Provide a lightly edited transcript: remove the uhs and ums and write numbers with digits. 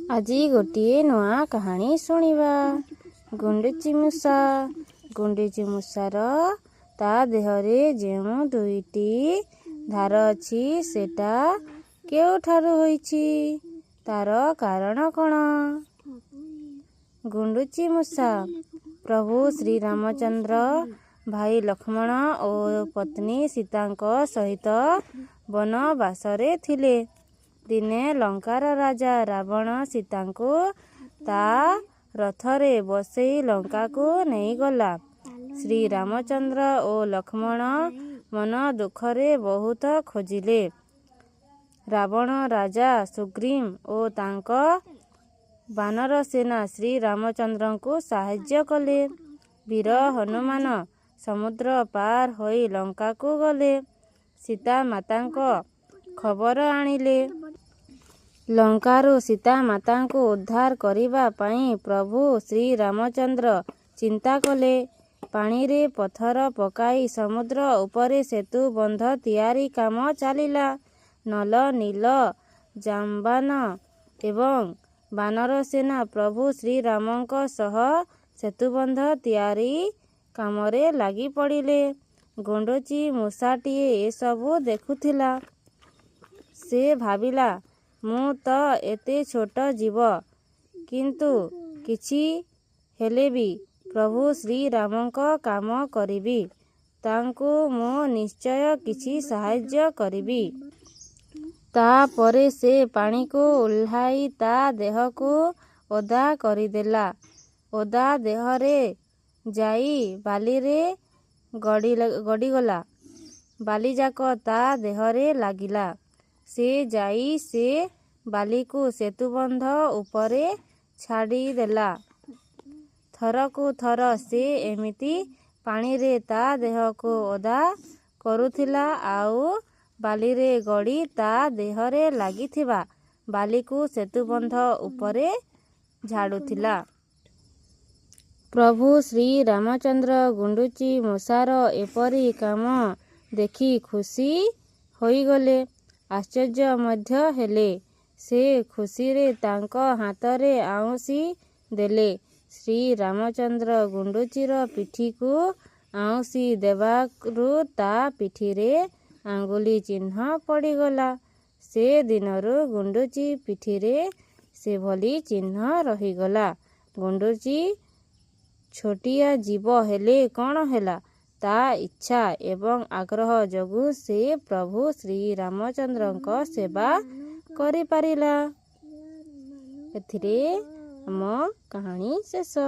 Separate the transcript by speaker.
Speaker 1: ଆଜି ଗୋଟିଏ ନୂଆ କାହାଣୀ ଶୁଣିବା। ଗୁଣ୍ଡୁଚି ମୂଷା। ଗୁଣ୍ଡୁଚି ମୂଷାର ତା ଦେହରେ ଯେଉଁ ଦୁଇଟି ଧାର ଅଛି, ସେଟା କେଉଁଠାରୁ ହୋଇଛି? ତାର କାରଣ କ'ଣ? ଗୁଣ୍ଡୁଚି ମୂଷା। ପ୍ରଭୁ ଶ୍ରୀରାମଚନ୍ଦ୍ର ଭାଇ ଲକ୍ଷ୍ମଣ ଓ ପତ୍ନୀ ସୀତାଙ୍କ ସହିତ ବନବାସରେ ଥିଲେ। ଦିନେ ଲଙ୍କାର ରାଜା ରାବଣ ସୀତାଙ୍କୁ ତା ରଥରେ ବସେଇ ଲଙ୍କାକୁ ନେଇଗଲା। ଶ୍ରୀରାମଚନ୍ଦ୍ର ଓ ଲକ୍ଷ୍ମଣ ମନ ଦୁଃଖରେ ବହୁତ ଖୋଜିଲେ। ରାବଣ ରାଜା ସୁଗ୍ରୀବ ଓ ତାଙ୍କ ବାନର ସେନା ଶ୍ରୀରାମଚନ୍ଦ୍ରଙ୍କୁ ସାହାଯ୍ୟ କଲେ। ବୀର ହନୁମାନ ସମୁଦ୍ର ପାର ହୋଇ ଲଙ୍କାକୁ ଗଲେ। ସୀତାମାତାଙ୍କ ଖବର ଆଣିଲେ। ଲଙ୍କାରୁ ସୀତାମାତାଙ୍କୁ ଉଦ୍ଧାର କରିବା ପାଇଁ ପ୍ରଭୁ ଶ୍ରୀରାମଚନ୍ଦ୍ର ଚିନ୍ତା କଲେ। ପାଣିରେ ପଥର ପକାଇ ସମୁଦ୍ର ଉପରେ ସେତୁ ବନ୍ଧ ତିଆରି କାମ ଚାଲିଲା। ନଲ, ନୀଲ, ଜାମ୍ବବାନ ଏବଂ ବାନର ସେନା ପ୍ରଭୁ ଶ୍ରୀରାମଙ୍କ ସହ ସେତୁବନ୍ଧ ତିଆରି କାମରେ ଲାଗିପଡ଼ିଲେ। ଗୁଣ୍ଡୁଚି ମୂଷାଟିଏ ଏସବୁ ଦେଖୁଥିଲା। ସେ ଭାବିଲା, ମୁଁ ତ ଏତେ ଛୋଟ ଜୀବ, କିନ୍ତୁ କିଛି ହେଲେବି ପ୍ରଭୁ ଶ୍ରୀରାମଙ୍କ କାମ କରିବି। ତାଙ୍କୁ ମୁଁ ନିଶ୍ଚୟ କିଛି ସାହାଯ୍ୟ କରିବି। ତା'ପରେ ସେ ପାଣିକୁ ଓହ୍ଲାଇ ତା ଦେହକୁ ଓଦା କରିଦେଲା। ଓଦା ଦେହରେ ଯାଇ ବାଲିରେ ଗଡ଼ିଗଲା। ବାଲିଯାକ ତା ଦେହରେ ଲାଗିଲା। ସେ ଯାଇ ସେ ବାଲିକୁ ସେତୁବନ୍ଧ ଉପରେ ଝାଡ଼ିଦେଲା। ଥରକୁ ଥର ସେ ଏମିତି ପାଣିରେ ତା ଦେହକୁ ଓଦା କରୁଥିଲା ଆଉ ବାଲିରେ ଗଡ଼ି ତା ଦେହରେ ଲାଗିଥିବା ବାଲିକୁ ସେତୁବନ୍ଧ ଉପରେ ଝାଡ଼ୁଥିଲା। ପ୍ରଭୁ ଶ୍ରୀରାମଚନ୍ଦ୍ର ଗୁଣ୍ଡୁଚି ମୂଷାର ଏପରି କାମ ଦେଖି ଖୁସି ହୋଇଗଲେ। ଆଶ୍ଚର୍ଯ୍ୟ ମଧ୍ୟ ହେଲେ। ସେ ଖୁସିରେ ତାଙ୍କ ହାତରେ ଆଉଁସି ଦେଲେ। ଶ୍ରୀରାମଚନ୍ଦ୍ର ଗୁଣ୍ଡୁଚିର ପିଠିକୁ ଆଉଁସି ଦେବାରୁ ତା ପିଠିରେ ଆଙ୍ଗୁଳି ଚିହ୍ନ ପଡ଼ିଗଲା। ସେ ଦିନରୁ ଗୁଣ୍ଡୁଚି ପିଠିରେ ସେଭଳି ଚିହ୍ନ ରହିଗଲା। ଗୁଣ୍ଡୁଚି ଛୋଟିଆ ଜୀବ ହେଲେ କ'ଣ ହେଲା, ତା ଇଚ୍ଛା ଏବଂ ଆଗ୍ରହ ଯୋଗୁଁ ସେ ପ୍ରଭୁ ଶ୍ରୀରାମଚନ୍ଦ୍ରଙ୍କ ସେବା କରିପାରିଲା। ଏଥିରେ ଆମ କାହାଣୀ ଶେଷ।